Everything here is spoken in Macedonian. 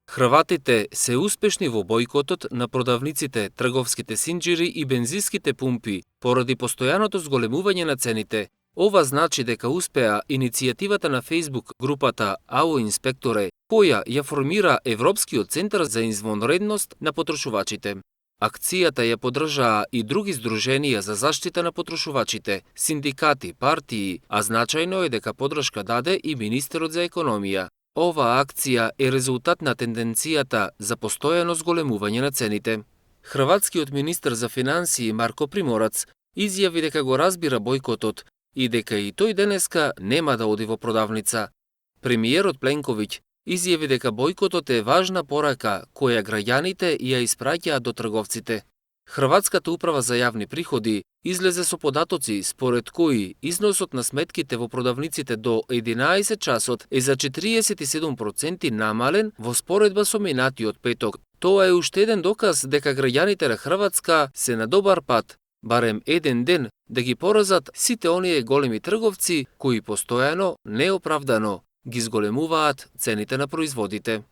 Хрватите се успешни во бојкотот на продавниците, трговските синџири и бензинските пумпи поради постојаното зголемување на цените. Ова значи дека успеа иницијативата на Facebook групата АО Инспекторе, која ја формира Европскиот центар за извонредност на потрошувачите. Акцијата ја поддржаа и други здруженија за заштита на потрошувачите, синдикати, партии, а значајно е дека поддршка даде и Министерот за економија. Оваа акција е резултат на тенденцијата за постојано зголемување на цените. Хрватскиот министер за финансии Марко Приморац изјави дека го разбира бојкотот и дека и тој денеска нема да оди во продавница. Премиерот Пленковиќ изјави дека бојкотот е важна порака која граѓаните ја испраќаат до трговците. Хрватската управа за јавни приходи излезе со податоци според кои износот на сметките во продавниците до 11 часот е за 47% намален во споредба со минатиот петок. Тоа е уште еден доказ дека граѓаните на Хрватска се на добар пат, барем еден ден да ги поразат сите оние големи трговци кои постојано, неоправдано, ги зголемуваат цените на производите.